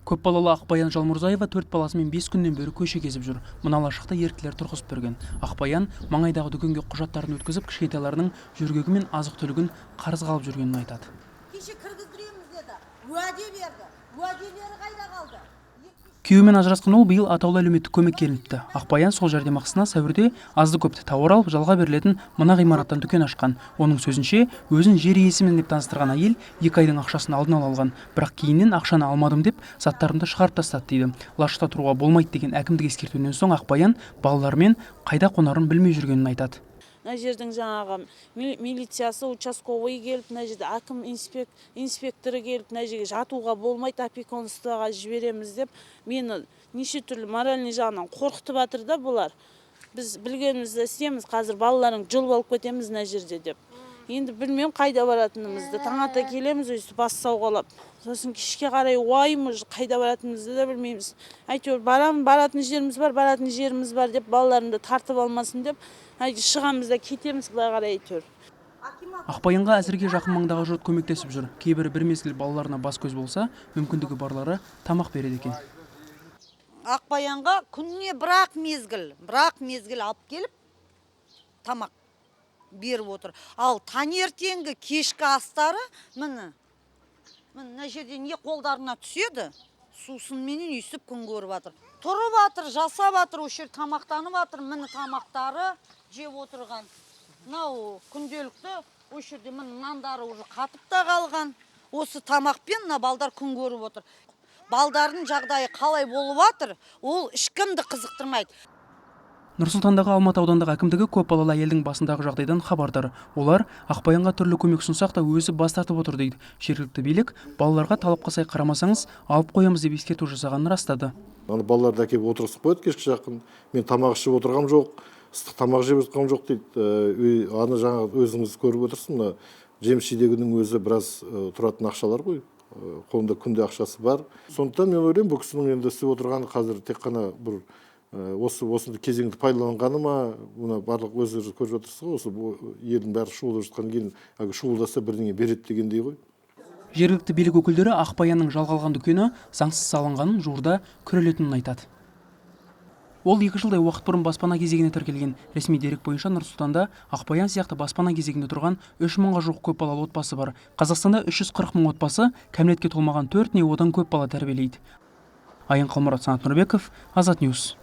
Көпбалалы Ақбаян Жалмұрзаева төрт баласымен 5 күннен бері көше кезіп жүр. Мына лашықта еріктілер тұрғызып берген. Ақбаян маңайдағы дүкенге құжаттарын өткізіп, кішкентайларының жөргегі мен азық түлігін қарызға алып жүргенін айтады. Кеше кіргіздіреміз деді, уәде берді. Уәделері қайда қалды? Күйеуімен ажырасқан ол биыл атаулы әлеуметтік көмекке ілініпті. Ақбаян сол жәрдемақысына сәуірде азды көпті тауар алып, жалға берілетін мына ғимараттан дүкен ашқан. Оның сөзінше, өзін жер иесімін деп таныстырған әйел 2 айдың ақшасын алдын ала алған. Бірақ кейіннен ақшаны алмадым деп, заттарымды шығарып тастады дейді. Лашықта тұруға болмайды деген әкімдік ескертуінен соң Ақбаян балаларымен қайда қонарын білмей жүргенін айтады. Мына жердің жаңағы милициясы, участковый келіп, мына жерде әкім инспекторы келіп, мына жерге жатуға болмайды, опекунствоға жібереміз деп мені неше түрлі моральный жағынан қорқытып жатыр да бұлар. Біз білгенімізді істейміз, қазір балаларыңды жұлып алып кетеміз мына жерде деп. Енді білмеймін қайда баратынымызды. Таң ата келеміз өйстіп бас сауғалап, сосын кешке қарай уайым, уже қайда баратынымызды да білмейміз. Әйтеуір барамын, баратын жеріміз бар, баратын жеріміз бар деп, балаларымды тартып алмасын деп, әйтеуір шығамыз да кетеміз былай қарай әйтеуір. Ақбаянға әзірге жақын маңдағы жұрт көмектесіп жүр. Кейбірі бір мезгіл балаларына бас көз болса, мүмкіндігі барлары тамақ береді екен. Ақбаянға күніне бір ақ мезгіл алып келіп тамақ беріп отыр. Ал таңертеңгі, кешкі астары, міне, міне, мына жерде не қолдарына түседі, сусынменен өйстіп күн көріп жатыр. Тұрып жатыр, жасап жатыр, осы жерде тамақтанып жатыр. Міне, тамақтары жеп отырған. Мынау күнделікті осы жерде, міне, нандары уже қатып та қалған. Осы тамақпен мына балдар күн көріп отыр. Балдардың жағдайы қалай болып жатыр, ол ешкімді қызықтырмайды. Нұр Сұлтандағы Алматы аудандық әкімдігі көпбалалы әйелдің басындағы жағдайдан хабардар. Олар Ақбаянға түрлі көмек ұсынсақ та, өзі бас тартып отыр дейді. Жергілікті билік балаларға талапқа сай қарамасаңыз, алып қоямыз деп ескерту жасағанын растады. Ана балаларды әкеліп отырғызып қояды кешкі жақын. Мен тамақ ішіп отырғам жоқ, ыстық тамақ жеп жатқам жоқ дейді. Ана жаңағы өзіңіз көріп отырсыз, мына жеміс жидегінің өзі біраз тұратын ақшалар ғой. Қолында күнде ақшасы бар. Сондықтан мен ойлаймын, бұл кісінің енді істеп отырғаны қазір тек қана бір осы кезеңді пайдаланғаны ма. Мына барлық өздеріңіз көріп жатырсыз ғой, осы елдің бәрі шуылдап жатқаннан кейін әлгі шуылдаса, бірдеңе береді дегендей ғой. Жергілікті билік өкілдері Ақбаянның жалға алған дүкені заңсыз салынғанын, жуырда күрелетінін айтады. Ол 2 жылдай уақыт бұрын баспана кезегіне тіркелген. Ресми дерек бойынша, Нұр Сұлтанда Ақбаян сияқты баспана кезегінде тұрған 3000-ға жуық көпбалалы отбасы бар. Қазақстанда 340 мың отбасы кәмелетке толмаған төрт не одан көп бала тәрбиелейді. Айын Қалмұрат, Санат Нұрбеков, Азат Ньюс.